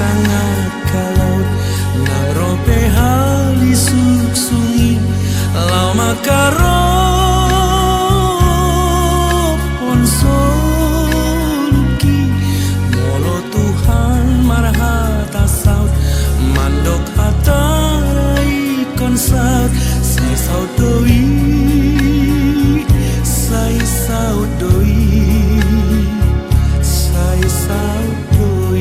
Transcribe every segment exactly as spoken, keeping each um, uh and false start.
tangkas laut, nang ro pe halisuk sungi, laho mangkarophon soluki. Molo Tuhan marhata saut, mandok hata ra ingkon saut, sai saut do i, sai saut do i, sai saut do i.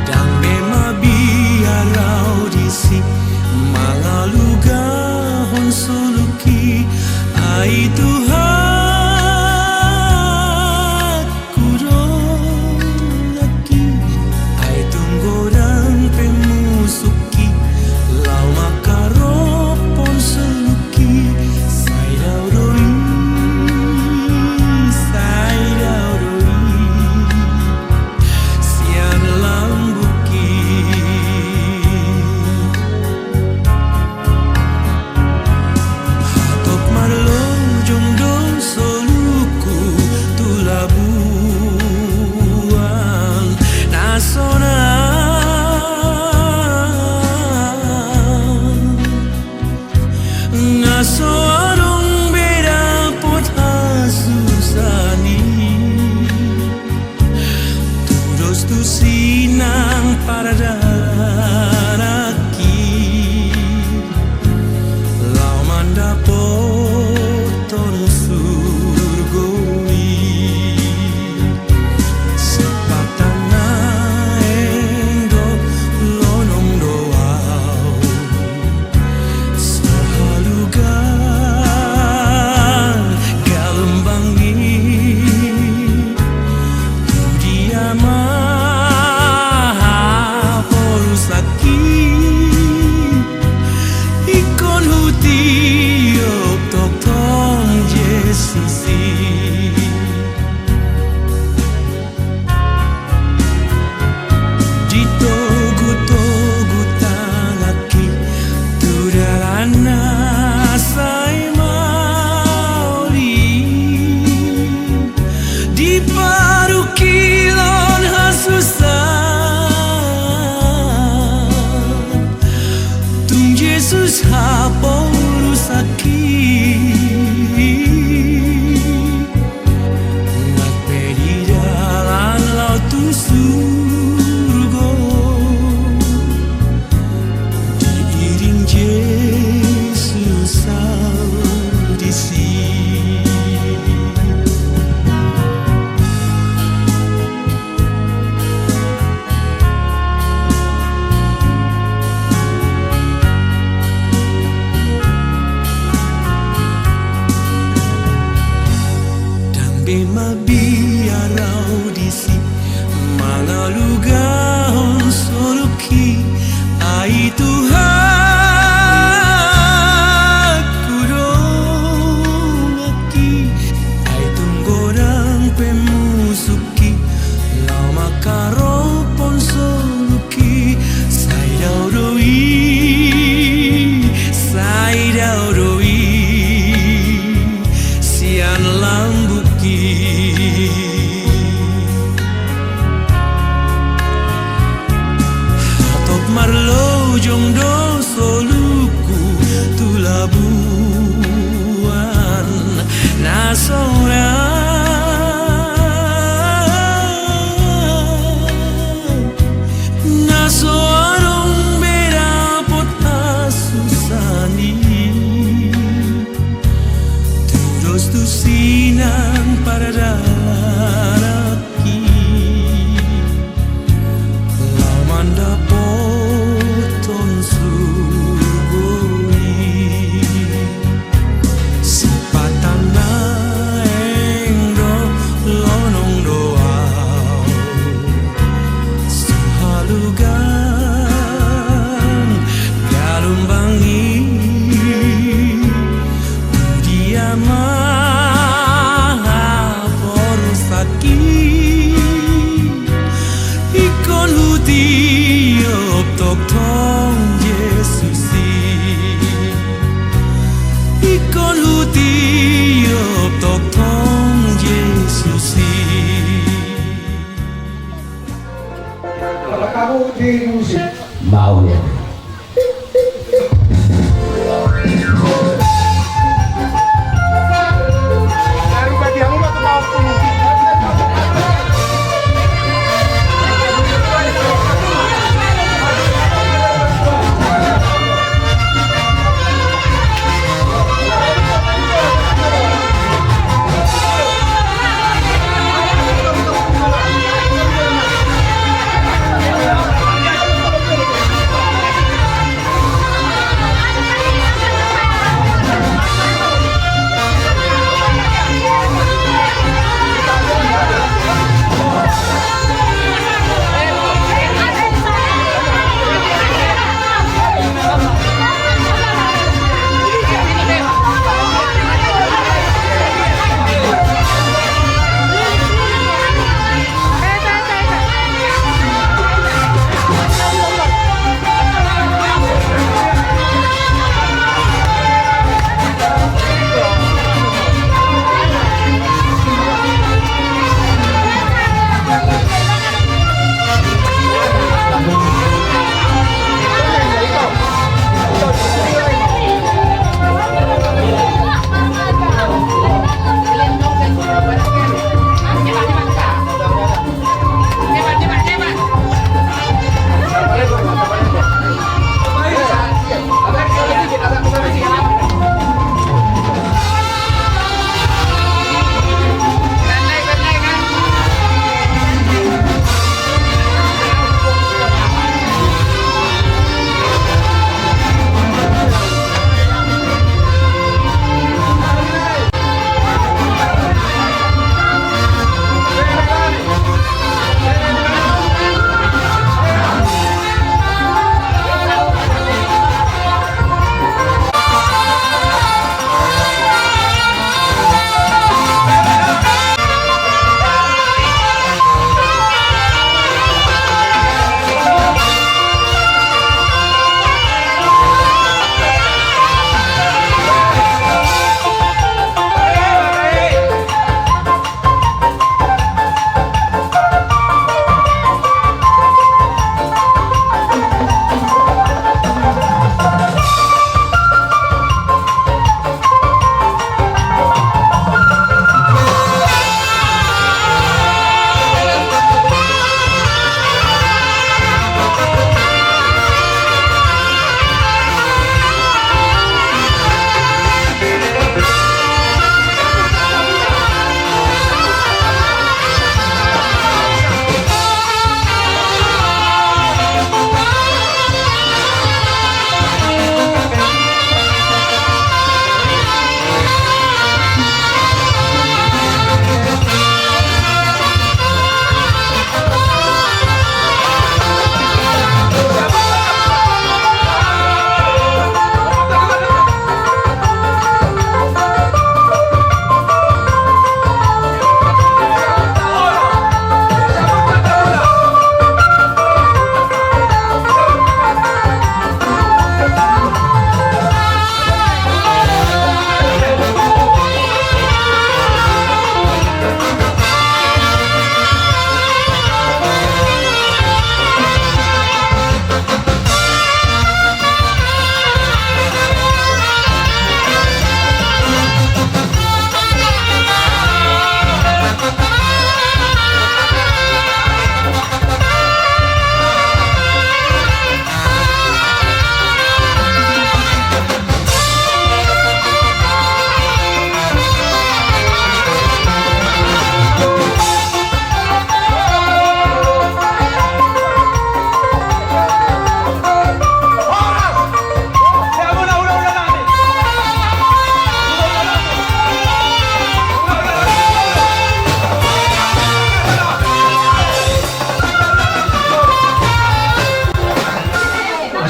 Ndang be mabiar au disi mangalugahon soluki, ai Tuhanku do nangkin, ai tung godang pe musuk i, laho mangkarophon soluki, sai dao do i, sai dao do i, sian lambungki. Hatop marlojong do soluku tu labuan na sonang, na so adong be dapot hasusaan i. Tudos tu sinang pardalananki, laho mandapothon surgo i. Sipata naeng do lonong do au, so halugan galombang i. Tu dia ma haporusangki, ingkon hutiop tongtong Jesus i. Ditogutogu tanganki tu dalan na sai malim, diparungkilhon hasusaan, tung Jesus haporusangki. Nang pe di dalan laho tu surgo, diiring Jesus au disi. Ndang be mabiar au disi mangalugahon soluki, ai Tuhanku do nangkin, ai tung godang pe musuk i, laho mangkarophon soluki, sai dao do i, sai dao do i, sian lambungki. Hatop marlojong do soluku tu labuan na sonang, na so adong be dapot hasusaan i. Tudos tu sinang pardalananki, laho mandapothon surgo i. Sipata naeng Mau ya.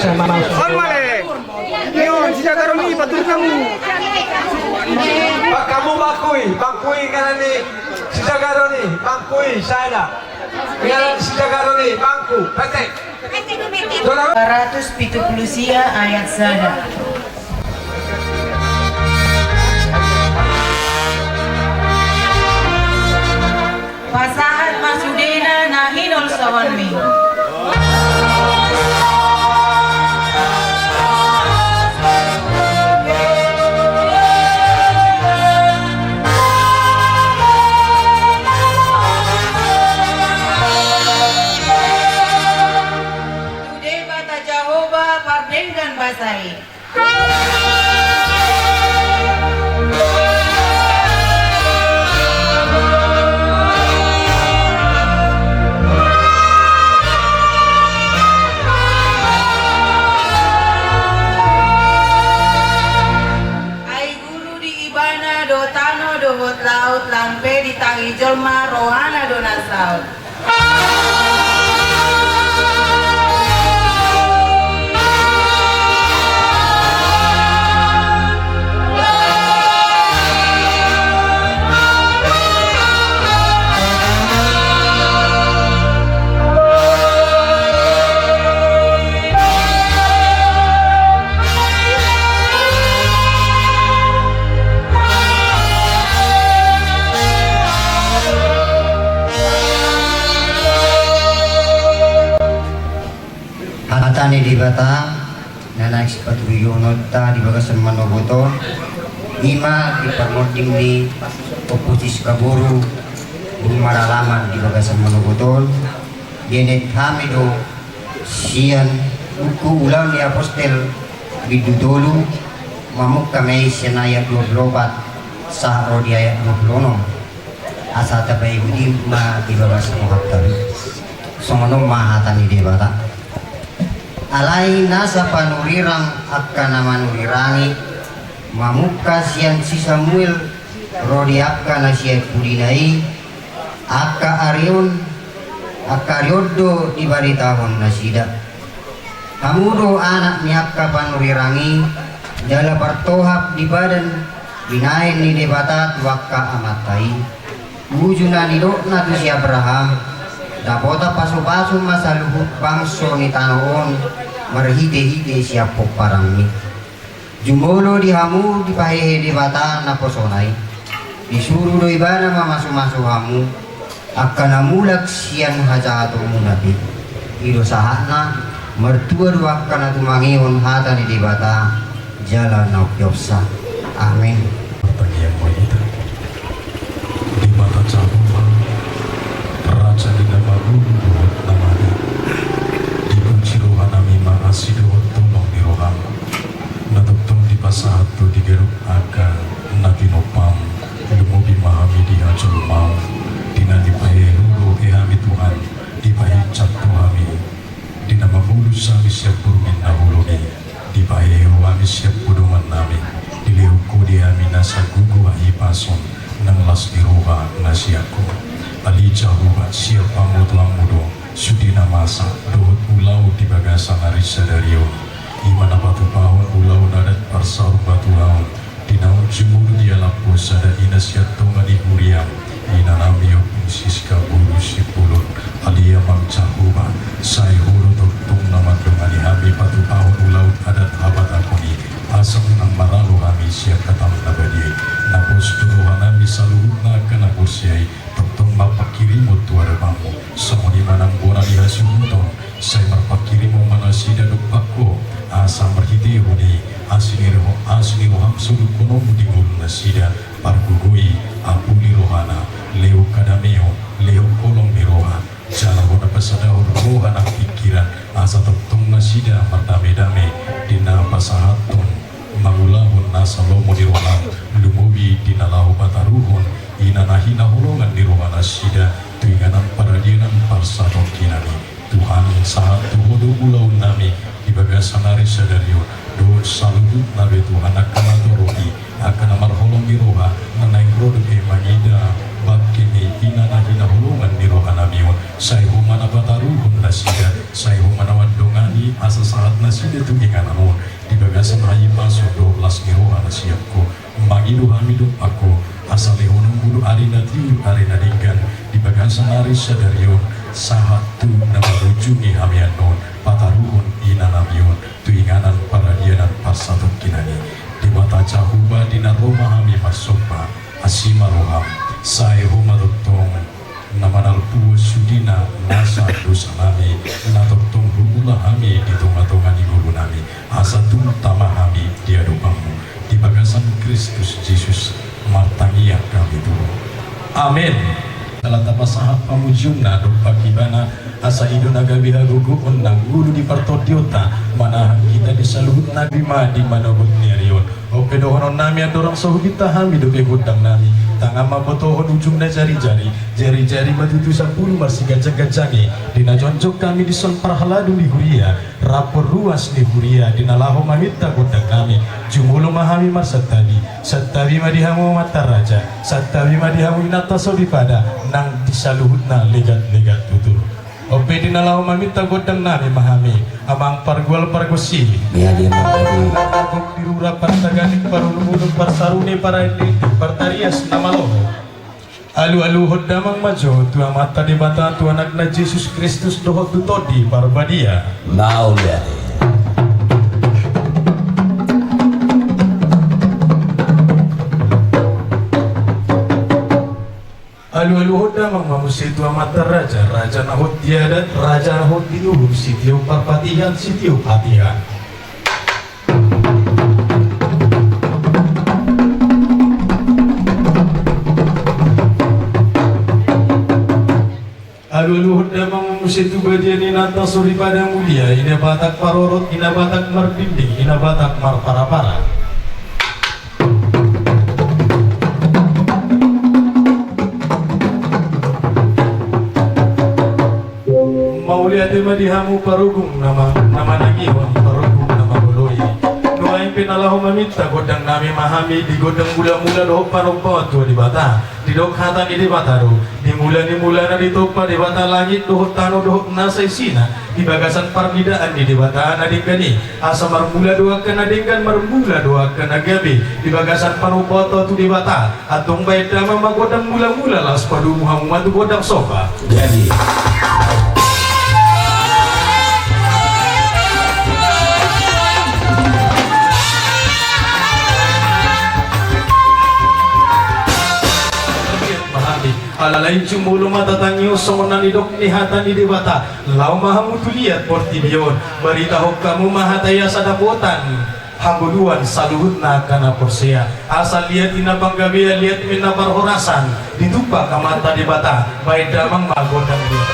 On ma le. Ion, sijagaron i, paturut hamu. Bangku i, bangku i, ngaran ni sijagaron i, bangku i, sada. Ngaran ni sijagaron i, bangku, pete. Dua ratus pitu pulu sia ayat sada. Pasahat ma sudena na hinolsohonmi. Basa i. Ai guru di ibana do tano dohot laut, lam pe ditangis jolma rohana do na saut. Hata ni Debata na naeng sipaturiononta di bagasan manogot on, i ma di parmonding ni Ompu Siska boru, boru Maralaman di bagasan manogot on. Dienet hami do sian buku Ulaon ni Apostel bindu tolu, mamungka ma i sian ayat dua pulu opat sahat ro di ayat dua pulu onom. Asa tapaihut ma di bagasan rohanta. Songon on ma hata ni Debata. Alai nasa panurirang angka na manurirangi, mamungka sian si Samuel ro di angka na sian pudina i, angka ari on, angka ari on do dibaritahon nasida. Hamu do anak ni angka panurirang i, jala partohap di padan binahen ni Debata tu angka amanta i. Uju na nidokna tu si Abraham, dapotan pasupasu ma saluhut bangso ni tano on marhitehite sian pomparanmi. Jumolo di hamu dipahehe Debata naposona i. Disuru do ibana mamasumasu hamu, angka na mulak sian hajahatonmuna pe. I do sahatna, martua do angka na tumangihon hata ni Debata jala na umpeopsa. Amen. Martangiang ma hita. Debata Jahowa, Raja ni na marguru dohot na maga, dipuji rohanami ma asi dohot holong ni roham, na tongtong dipasahat Ho di ganup angka na tinompam. Lumobi ma hami di hajolmaon, di na dipahehe Ho dope hami, Tuhan, dipahinjak Ho hami. Di na mamolus hami sian borngin na holong i, dipahehe Ho hami sian podomannami, dilehon Ho di hami nasa gogo hahipason nang las ni roha na sian Ho. Ale Jahowa, sian pamotoanMu do sude na masa dohot ulaon di bagasan ari sadari on. I ma na patupahon ulaon adat parsaulian tu Ho, di naung jumolo dialap Ho sada ina sian tonga ni huriaM, inanami Ompu Siska boru Simbolon. Ale Amang Jahowa, sai Ho do tongtong na mandongani hami patupahon ulaon adat habatahon i, asa unang maralo hami sian hataM na badia i. Na pos tu rohanami saluhutna angka na porsea i, tongtong marpanghirimon tu adopanMu. Songon i ma nang bona ni hasuhuton, sai marpanghirimon ma nasida dompak Ho, asa marhitehon i asi ni roha, asi ni rohaM solukhononMu di ngolu nasida, pargogoi, ampuli rohana, lehon hadameon, lehon holong ni roha, jala Ho na pasadahon roha nang pingkiran, asa tongtong nasida mardamedame di na pasahathon mangulahon nasa lomo ni rohaM, lumobi di na laho pataruhon ina na hinaholongan ni rohanasida tu inganan paradianan parsatongkinan i. Tuhan, sahat tu Ho do ulaonnami di bagasan ari sadari on, dohot saluhutna be Tuhan angka na torop i, angka na marholong ni roha, na naeng ro dope mangida bangke ni ina na hinaholongan ni rohanami on. Sai Ho ma na pataruhon nasida, sai Ho ma na mandongani asa sahat nasida tu inganan on. Di bagasan hahipason dohot las ni roha na sian Ho, mangido hami dompak Ho, asa lehononMu do ari na tiur ari na denggan di bagasan ari sadari on, sahat tu na mangujungi hami annon, pataruhon inanami on tu inganan paradianan parsatongkinan i. Debata Jahowa, di na ro ma hami marsomba, asi ma rohaM, sai Ho ma tongtong na manalpuhon sudena nasa dosanami, na tongtong huula hami di tongatonga ni ngolunami, asa tung tama hami di adopanMu. Di bagasan Kristus Jesus martangiang hami tu Ho. Amen. Jala tapasahat pamujionna dompak Ibana, asa i do na gabe hagogoon nang ngolu di partondionta, Manahan hita di saluhutna di ma di manogot ni ari on. On pe dohonon nami andorang so hupinta hami dope gondang nami. Tangan ma botohon ujungna jari-jari, jari-jari ma tutu sampulu marsiganjang-ganjang i. Di na jongjong hami dison parhalado ni huria, rap ruas ni huria, di na laho maminta gondang nami. Jumolo ma hami marsantabi, santabi ma di hamu amanta raja, santabi ma di hamu inanta soripada, nang di saluhutna legan-legan tutur. On pe di na laho maminta gondang nami ma hami, amang pargual pargonsi. Ia dia ma tadi. Pargok di rura partaganing parulung-ulung parsarune paraende partarias na maloho. Alu-aluhon damang ma jo tu Amanta Debata tu Anakna Jesus Kristus dohot tu Tondi Parbadia. Mauliate. Alu-aluhon damang ma muse tu amanta raja, raja na hot di adat, raja na hot di uhum, sitiop parpatihan, sitiop hatihan. Alu-aluhon damang ma muse tu badia ni inanta soripada mulia, ina Batak parorot, ina Batak mardinding, ina Batak marpara-para. Mauliate ma di hamu parhobung na ma-, na manangihon, parhobung na mangoloi. Nuaeng pe na laho maminta gondang nami ma hami di gondang mula-mula dohot panompa on tu Debata. Didok hata ni Debata do, di mula ni mulana ditompa Debata langit dohot tano dohot nasa isina, di bagasan parnidaan ni Debata na denggan i. Asa marmula do angka na denggan, marmula do angka na gabe. Di bagasan panompa on tu Debata, antong baen damang ma gondang mula-mula, laos padomu hamu ma tu gondang somba. Jadi. Alai jumolo ma tatangihon songon na nidok ni hata ni Debata, laho ma hamu tu liat portibi on, baritahon hamu ma hata i asa dapotan hangoluan saluhutna angka na porsea. Asa liat i na panggabean, liat i na parhorasan, ditumpak Amanta Debata, baen damang ma gondang liat.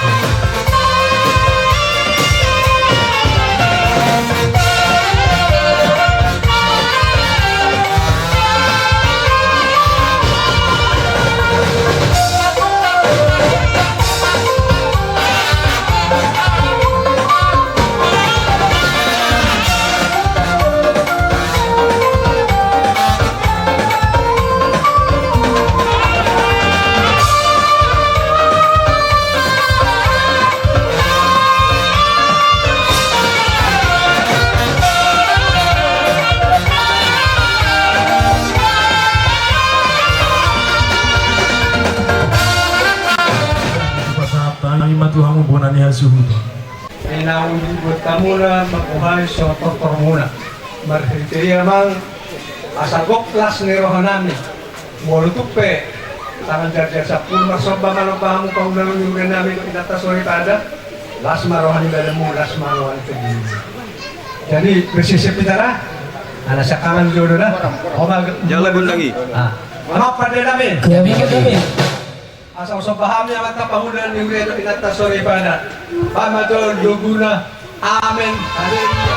Pasahat hami ma tu hamu bona ni hasuhuton. Ai naung dibuat hamuna mamboan so tortormuna. Marhite i amang, asa gok las ni rohanami. Molo tung pe tangan jarjar sampulu marsomba ma lomba hamu paula ni huria nami dohot inanta soripada. Las ma roha ni badanmu, las ma roha ni tondinmu. Jadi bersisip bicara. Anak sakaman jodoh dah. Oma. Jala gondang i. Ah. Amang pande nami. Gabe, gabe. Asa husomba hami amanta paula ni huria dohot inanta soripada. Pamajon doguna. Amen. Haleluya.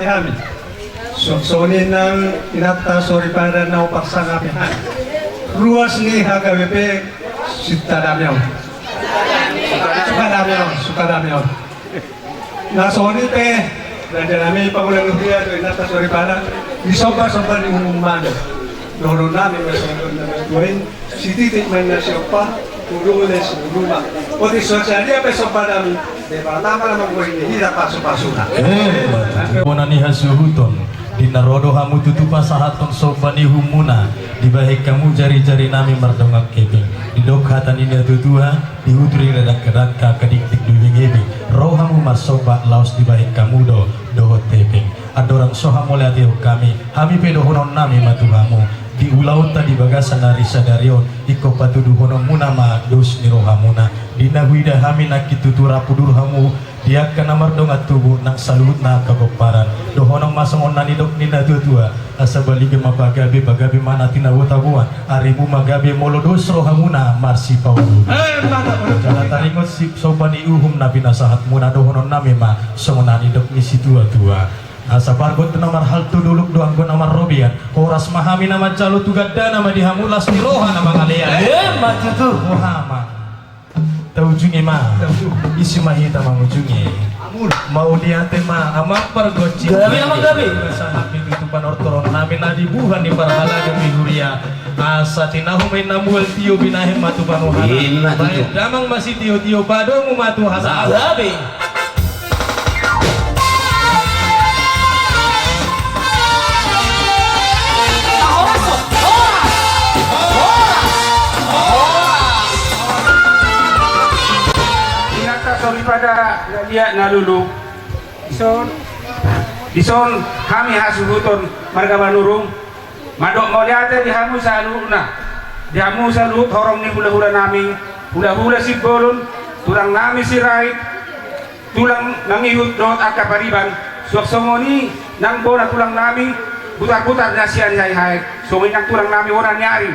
Hami. Songon i nang inanta soripada na huparsangapi hami. Ruas ni H K B P Sukadame on. Sukadame on, Sukadame on. Na songon i pe, raja nami, pangula ni huria dohot inanta soripada, disomba-somba ni uhum ma dohonon nami ma songon na tuain. Sititi ma na siompa, tu jolo ni si Buluma. Otik so sadia pe somba nami, Debata ma na manggohi hita pasu-pasuna. Bona ni hasuhuton, di na ro do hamu tutu pasahathon somba ni uhum muna, dibahen hamu jari-jari nami mardongan hepeng. Didok hata ni natua-tua, di hutu ni dangka-dangka, angka diktik di ubeng-ubeng. Ro hamu marsomba laos dibahen hamu do dohot hepeng. Andorang so hamauliatehon hami, hami pe dohonon nami ma tu hamu. Di ulaonta di bagasan ari sadari on, ingkon patuduhonon muna ma dos ni roha muna. Di na huida hami nangkin tutu rap udur hamu, di angka na mardongan tubu nang saluhutna angka pomparan. Dohonon ma songon na nidok ni natua-tua, asa baliga ma pagabe, pagabe ma na tinabo-taboan. Arimu ma gabe molo dos roha muna marsipaulu. Eh, mantap, mantap. Jala taringot si somba ni uhum na pinasahat muna, dohonon nami ma songon na nidok ni situa-tua. Asa pargot na marhalto, dolok do anggo na marrobean. Horas ma hami na manjalo, tu gandana ma di hamu las ni roha na mangalean. Emma tutu. Roha ma. Taujungi ma. Taujungi. Disi ma hita mangujungi. Amun. Mauliate ma amang pargonsi. Gabe, amang, gabe. Sahat di tutu panortoron nami na di buha ni parhalado ni huria. Asa tinahu ma i na mual tio, binahen ma tu panuhatan. Emma tutu. Bahen damang ma sitio-tio, padomu ma tu hasahatan. Gabe. Inanta soripada na liat na lolo. Dison, dison hami hasuhuton marga Manurung mandok mauliate di hamu saluhutna, di hamu saluhut horong ni hula-hula nami, hula-hula Simbolon, tulang nami Sirait, tulang mangihut dohot angka pariban, suang songon i nang bona tulang nami Butar-butar na sian Haik-haik, songon i nang tulang nami bona ni ari,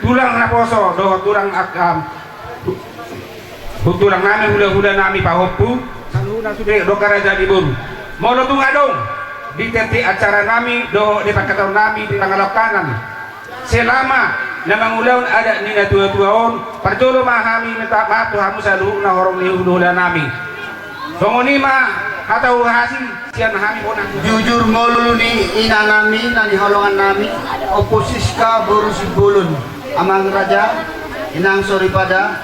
tulang naposo dohot tulang angka, tulang nami hula-hula nami pahompu, saluhutna sude dongka raja ni boru. Molo tung adong di tiap-tiap acara nami dohot di pangkataion nami, di pangalangka nami, selama na mangulahon adat ni natua-tua on, parjolo ma hami minta maaf tu hamu saluhutna horong ni hula-hula nami. Songon i ma hata huhasi sian hami bona. Jujur ngolu ni inang nami na niholongan nami, Ompu Siska boru Simbolon, amang raja, inang soripada,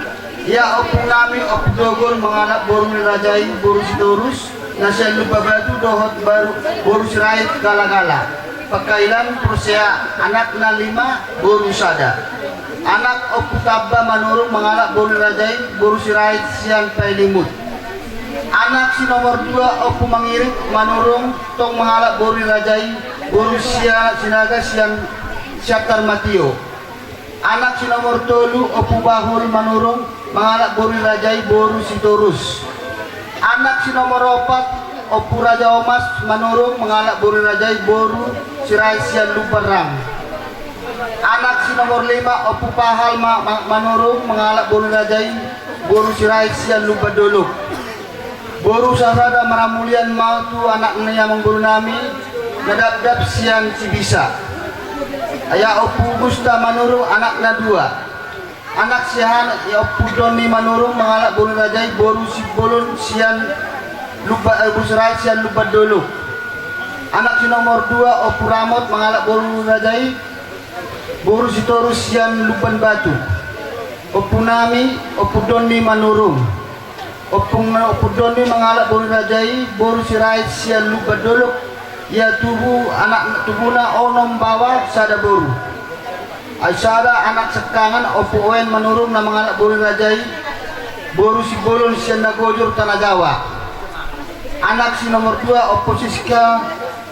ia ompung nami Ompu Dogor mangalap boru ni raja i boru Sitorus, na sian Lumba Batu dohot baru, boru Sirait Gala-gala. Pangkailan Porsea, anakna lima, boru sada. Anak Ompu Tamba Manurung mangalap boru ni raja i boru Sirait sian Pailimut. Anak si nomor dua Ompu Mangirit Manurung tong mangalap boru ni raja i boru sia-, Sinaga sian Siantar Matio. Anak si nomor tolu Ompu Bahul Manurung mangalap boru ni raja i boru Sitorus. Anak si nomor opat Ompu Raja Omas Manurung mangalap boru ni raja i boru Sirait sian Lumban Rang. Anak si nomor lima Ompu Pahal Ma-, Ma-, Manurung mangalap boru ni raja i boru Sirait sian Lumban Dolok. Boru sasada marhamulian ma tu anak ni amangboru nami na dapdap sian Sibisa. Ia Ompu Gusta Manurung anakna dua. Anak sian ia Ompu Doni Manurung mangalap boru ni raja i boru Simbolon sian Lumba-, eh, boru Sirait sian Lumban Dolok. Anak si nomor dua Ompu Ramot mangalap boru ni raja i boru Sitorus sian Lumban Batu. Ompu nami Ompu Doni Manurung. Ompung na Ompu Doni mangalap boru ni raja i boru Sirait sian Lumban Dolok, ia tubu anak, tubuna onom baoa sada boru. Ai sada anak sangkangan Ompu Oen Manurung na mangalap boru ni raja i boru Simbolon sian Nagojor Tanah Jawa. Anak si nomor dua Ompu Siska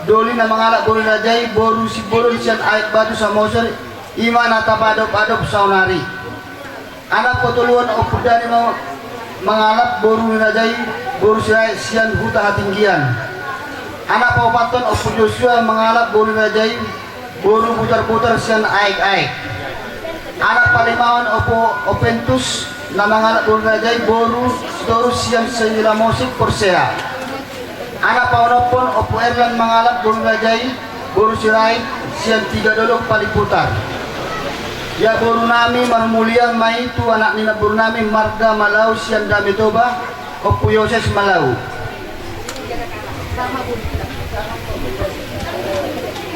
Doli na mangalap boru ni raja i boru Simbolon sian Aek Batu Samosir, i ma na tapaadop-adop saonari. Anak patoluhon Ompu Dani ma-, mangalap boru ni raja i boru Sirait sian Huta Hatinggian. Anak paopathon Ompu Josua mangalap boru ni raja i boru Butar-butar sian Aek-aek. Anak palimahon Ompu Opentus na mangalap boru ni raja i boru Sitorus sian Silamosik Porsea. Anak paonomhon, Ompu Erlan mangalap boru ni raja i, boru Sirait, sian Tigadolok Paliputar. Ia boru nami, marhamulian ma i tu anak ni namboru nami marga Malau sian Dame Toba, Ompu Yoses Malau.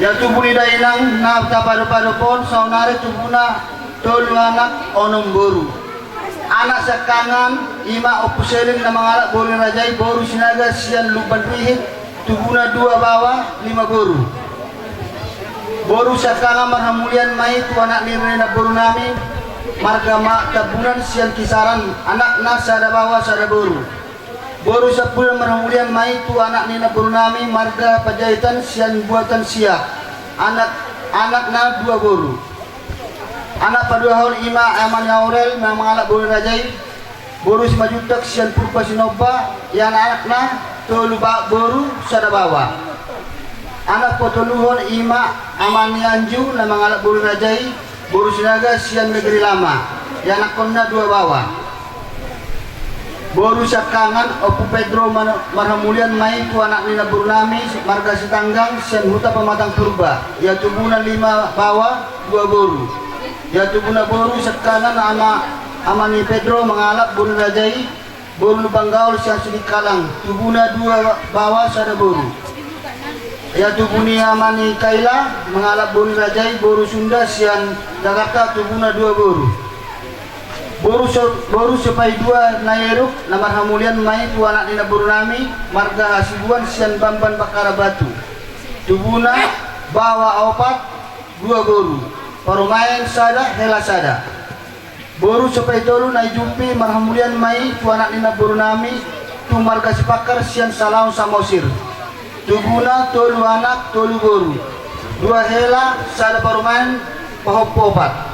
Ia tubu ni dainang na tapadopadophon, saonari tubuna tolu anak onom boru. Anak siangkangan i ma Ompu Selin na mangalap boru ni raja i, boru Sinaga sian Lumban Rihit, tubuna dua baoa lima boru. Boru siangkangan marhamulian ma i tu anak ni namboru nami marga ma Tambunan sian Kisaran, anakna sada baoa sada boru. Boru siampudan marhamulian ma i tu anak ni namboru nami marga Panjaitan sian Buatan Siak, anak, anakna dua boru. Anak paduahon i ma ama ni Aurel na mangalap boru ni raja i, boru Simanjuntak sian Purba Sinomba, ia anakna tolu ba-, boru sada baoa. Anak patoluhon i ma ama ni Anju na mangalap boru ni raja i, boru Sinaga sian Negeri Lama, ia anakhonna dua baoa. Boru siangkangan Ompu Pedro mar-, marhamulian ma i tu anak ni namboru nami marga Sitanggang sian Huta Pamatang Purba, ia tubuna lima baoa dua boru. Ia tubuna boru siangkangan ama, ama ni Pedro mangalap boru ni raja i, boru Lumban Gaol sian Sidikalang, tubuna dua baoa sada boru. Ia tubu ni ama ni Kaila mangalap boru ni raja i, boru Sunda sian Jakarta, tubuna dua boru. Boru so-, boru Sipaidua Naeruk na marhamulian ma i tu anak ni namboru nami marga Hasibuan sian Bamban Bakkara Batu, tubuna baoa opat dua boru, parumaen sada, hela sada. Boru Sipaitolu Naijumpi marhamulian ma i tu anak ni namboru nami tu marga Sipakkar sian Salaon Samosir, tubuna tolu anak tolu boru, dua hela sada parumaen, pahompu opat.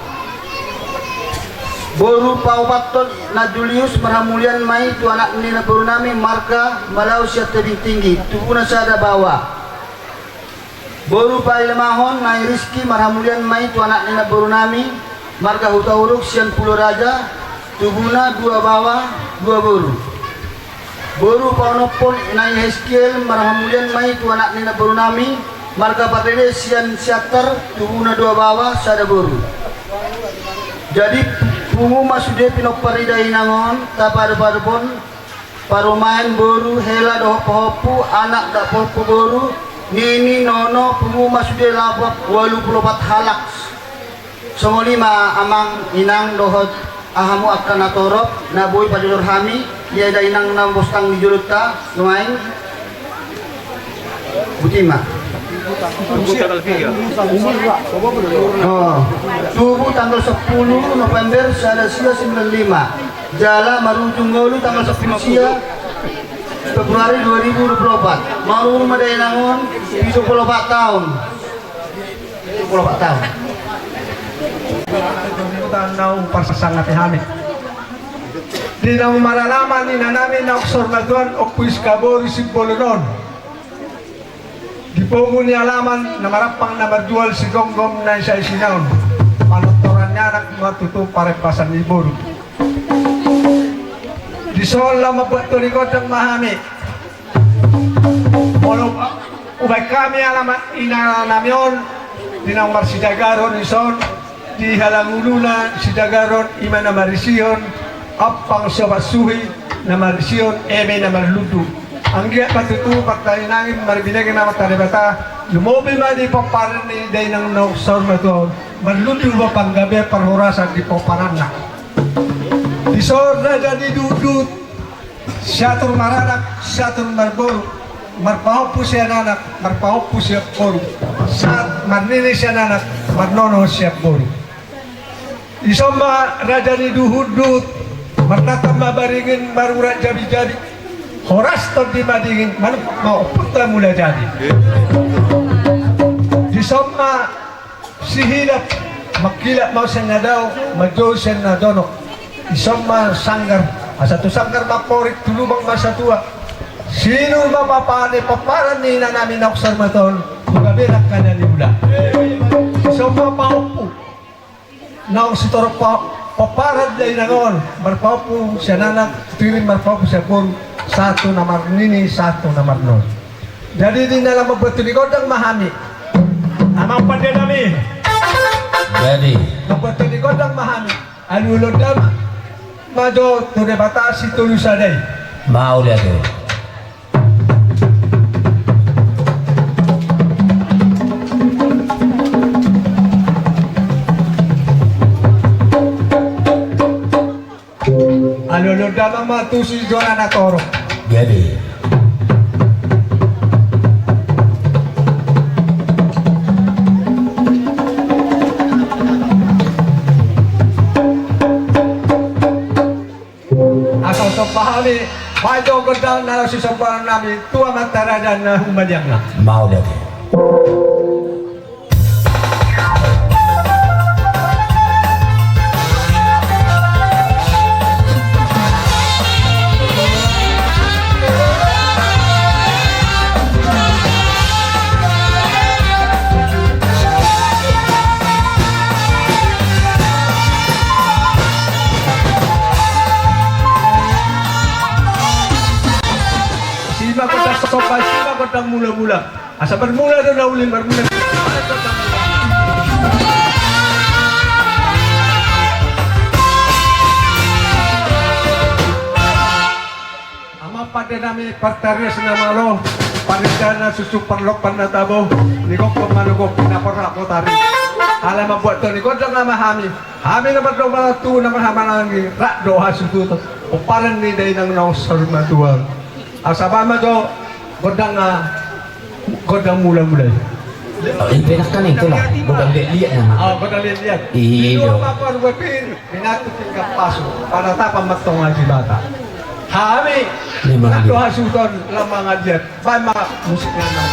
Boru paopathon Najulius marhamulian ma i tu anak ni namboru nami marga Malau sian Tebing Tinggi, tubuna sada baoa. Boru pailimahon Nai Rizki marhamulian ma i tu anak ni namboru nami marga Hutauruk sian Pulo Raja, tubuna dua baoa dua boru. Boru paonomhon Nai Heskiel marhamulian ma i tu anak ni namboru nami marga Pardede sian Siantar, tubuna dua baoa sada boru. Jadi pungu ma sude pinompar ni dainang on, tapadopadophon, parumaen, boru, hela dohot pahompu, anak dohot pahompu boru, nini, nono, pungu ma sude laho ualu pulu opat halak. Songon i ma amang inang dohot hamu angka natorop na boi pajojor hami, ia dainang na bostang di jolonta nuaeng. Botima. Tubu tanggal tiga. Oh, tubu tanggal sepuluh November sada sia sembilan lima. Jala marujung ngolu tanggal sepuluh sia Februari dua ribu dua puluh opat. Marumur ma dainang on pitu pulu opat taon. Pitu pulu opat taon. Naung parsangap hami. Di naung maralaman inanami naung saur matua on, Ompu Iska boru Simbolon on. Di pogu ni alaman na marampang na marjual sigomgom na isa isina on, panortoran ni anak ma tutu parembasan ni boru. Dison laho mambuat toni gondang ma hami. Molo umbahen hami alaman inanami on, di naung marsidagaron dison, di halanguluna sidagaron, i ma na marisihon ampang siopat suhi, na marisihon eme na marlundu. Anggiat ma tutu partainangin marbinege na mata Debata, lumobi ma di pomparan ni dainang naung saur matua on, marlundu ma panggabean parhorasan di pomparanna. Dison raja ni duhutduhut, siatur maranak, siatur marboru, marpahompu sian anak, marpahompu sian boru, sahat marnini sian anak, marnono sian boru. Dison ma raja ni duhutduhut, marnatap ma baringin, marurat jabijabi, horas tondi madingin, manuk ma ompunta Mulajadi. Dison ma sihilap, mangkilap ma sian na dao, manjou sian na donok. Dison ma sanggar, asa tu sanggar ma amporik, tu lubang ma satua. Sinur ma papa ni pomparan ni inanami naung saur matua on, tu gabe angka na niula. Dison ma pahompu, naung sitorop pa-, pomparan dainang on, marpahompu sian anak, tirim marpahompu sian boru, sahat tu na marnini, sahat tu na marnono. Jadi di dalam pembuatan gondang ma hami. Amang pande nami. Jadi pembuatan gondang ma hami. Alualu damang ma jo tu Debata Sitolusada i. Mauliate. Alualu damang ma tu si Jona na torop. Jadi asa somba hami, baen jo gondang na laho sisomba nami tu amanta raja na humaliangna. Mauliate. Simak gondang somba, simak gondang mula-mula. Asa bermula do na uli, bermula. Amang pande nami, partarias na malo, parida na susu, parlompan na tabo, ni gokgok manugok, na porhak botari. Alai mambuat toni gondang nama hami. Hami na mardomba tu na marhahamaranggi, rap do hasuhuton. Pomparan ni dainang naung saur matua. Asa baen ma jo gondang na Gondang mula-mula i. Oh, i pe nangkin itulah. Gondang liat-liat nama. Oh, gondang liat-liat. Iya. Di dua papan wepir, minatu tinggal pasu. Pada tapa metong aji bata. Hami. Memang. Natu dia. Hasuton lamang ajiat. Baen ma musik nang.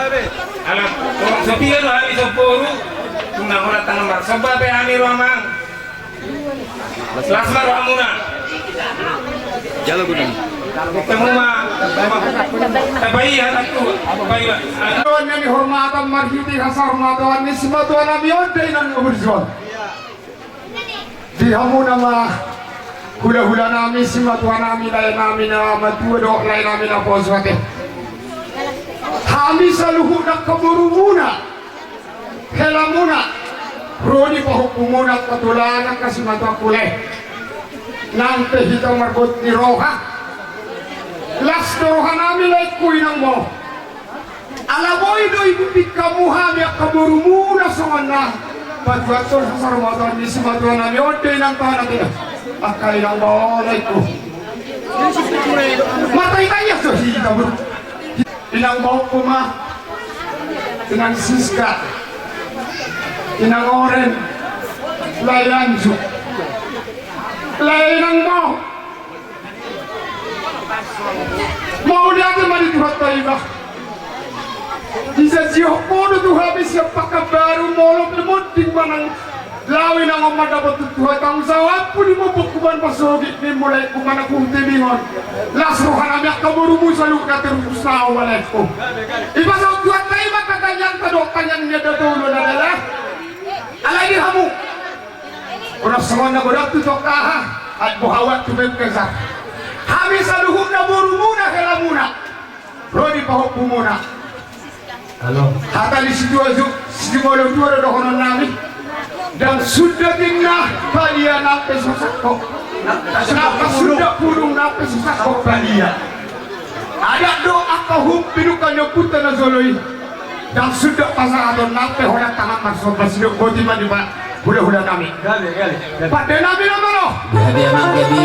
Ala, so piga do hami so boru, unang holan tangan marsomba pe hami ro amang. Las ma rohamuna. Jala guna. Ketemu ma. Tabai hatangku. Tabai ma. Doan ni hormatan marhite hasahormatan ni simatua nami on da inang na burju on. Di hamuna ma hulahula nami, simatua nami, lae nami na matua dohot lae nami na poso ate. Hami saluhutna angka borumuna, helamuna, ro di pahompumuna, angka tulang, angka simatua pule. Nang pe hita marbot ni roha. Las do roha nami laengku inang mo. Ala boi do ibutik hamu hami angka borumuna songon na patuathon hasahormatan ni simatua nami on da inang tana tena. Angka inang bao laengku. Martaitai aso hita boru. Inang baoku ma. Inang Siska. Inang Oren. Lae Anju. Lae inang bao. Mauliate ma di Tuhanta i ma. Dijanjihon Ho do tu hami sian Pakanbaru molo pe monding manang laho inang on mandapothon Tuhan tanggung jawabmu di mombongku manang pasogit ni mulai ku manang huhut ibingon. Las roha nami angka borumu saluhutna terus na o balaenku. Ipasaut Tuhanta i ma angka tangiangta dohot tangiang ni enda tolu na dalan. Alai di hamu. Ulos songon na godang tu tongka aha, ai boha waktu pe kejar. Hami saluhutna borumuna helamuna. Ro di pahompumuna. Halo. Hata ni situa ju, sijumolo tua do dohonon nami. Ndang suda tinna palia nang pe so sangkop. Nang pe suda pudung nang pe so sangkop palia. Adat do angka hum pidungka ni ompunta na jolo i. Ndang suda pasahaton nang pe holan tangan marsomba sidok boti ma di pa hulahula nami. Gabe, gabe, gabe. Pande nami na malo. Gabe, amang, gabe.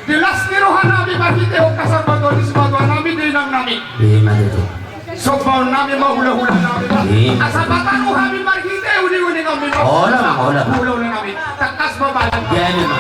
Di las ni roha nami marhite on kasar batu ni simatua nami di inang nami. Ima tutu. Sombaon nami ma hulahula nami. Ima. Asa patanu hami marhite uni-uni nami ma. Hola, hola. Hulahula nami. Tangkas ma badan. Jadi ma.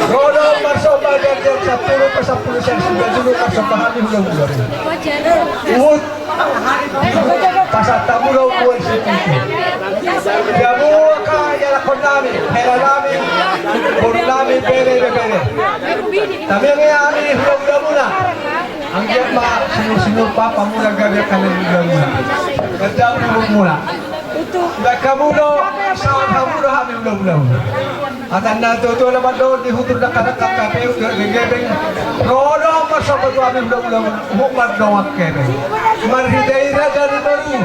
Ro do marsomba di ardian sampulu, pasampulu sian suda julu marsomba hami hulahula. Uhut pasahat hamu do buat situ. Jabu angka ianakhon nami, hela nami, boru nami, bere, bere. Tamiang ia hami hulahula muna. Anggiat ma sinur-sinur papa muna gabe angka hulahula muna. Kerja hulahula muna. Baen hamu do, sahat hamu do hami hulahula. Hata ni natuatua na mandok di hutur dangkadangka K P U, di gebeng. Ro do marsomba tu hami hulahula, huhut mandongani gebeng. Marhite i raja ni boru.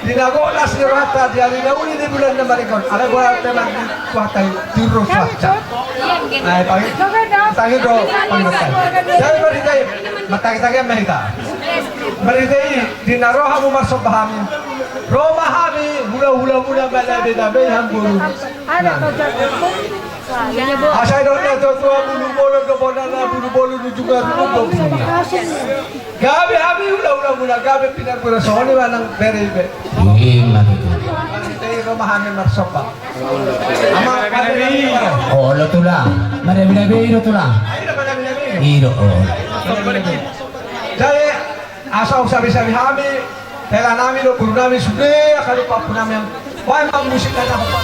Di na gok las ni rohanta di ari na uli ni bulan na maringot. Alai boha teman di kuatai di ro suaca. Ai, pagi, pagi do, pagi do. Jadi marhite i, martangitangi ma hita. Marhite i, di na ro hamu marsomba hami. Ro ma hami, hulahula muna, manabei-nabei hamu boru. Asa didok natuatua, bulu bolon do bonana, bulu bolon ujung arungut do buluna. Gabe hami hulahula muna, gabe pinarguna, songon i ma nang bere i be. Ima tutu. Marhite i ro ma hami marsomba. Ama, olo tulang. Manabei-nabei do tulang. I do, olo. Jadi, asa husabi-sabi hami, hela nami dohot boru nami sude, angka dohot pahompu nami. Baen ma musik na hombar.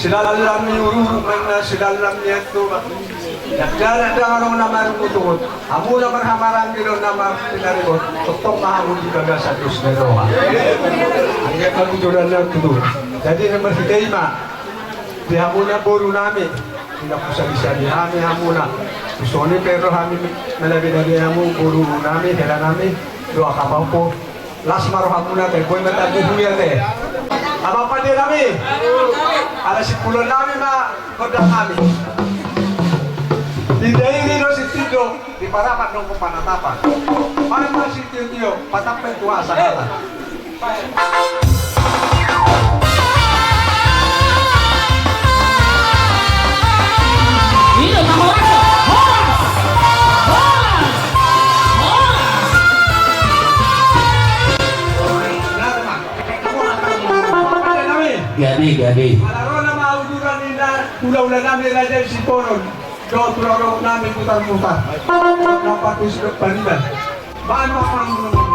Silallam ni uruhur ma inna silallam ni antu. Ndang adong na marungutungut. Hamu na marhamaranggi dohot na marpinaribot, tongtong ma hamu di bagasan dos ni roha. Anggiat ma butulan na tutu. Jadi na marhite i ma di hamuna boru nami, di na husadi-sadi hami hamuna. Songon i pe ro hami manabi-nabi hamu boru nami, hela nami, dohot angka pahompu. Las ma rohamuna ate, boi ma tanggung huria ate. Amang pande nami, ala sipuloan nami ma gondang nami. Di dairi do sitindo, di parapat do panatapan. Baen ma sitio-tio, patapet tu asa kata. Jadi, jadi. Ala ro nama uduran inna, hula-hula nami Raja Siponon. Dohot tulang nami Putar-putar. Nampak di sudut Pariban. Baen ma pangungunan.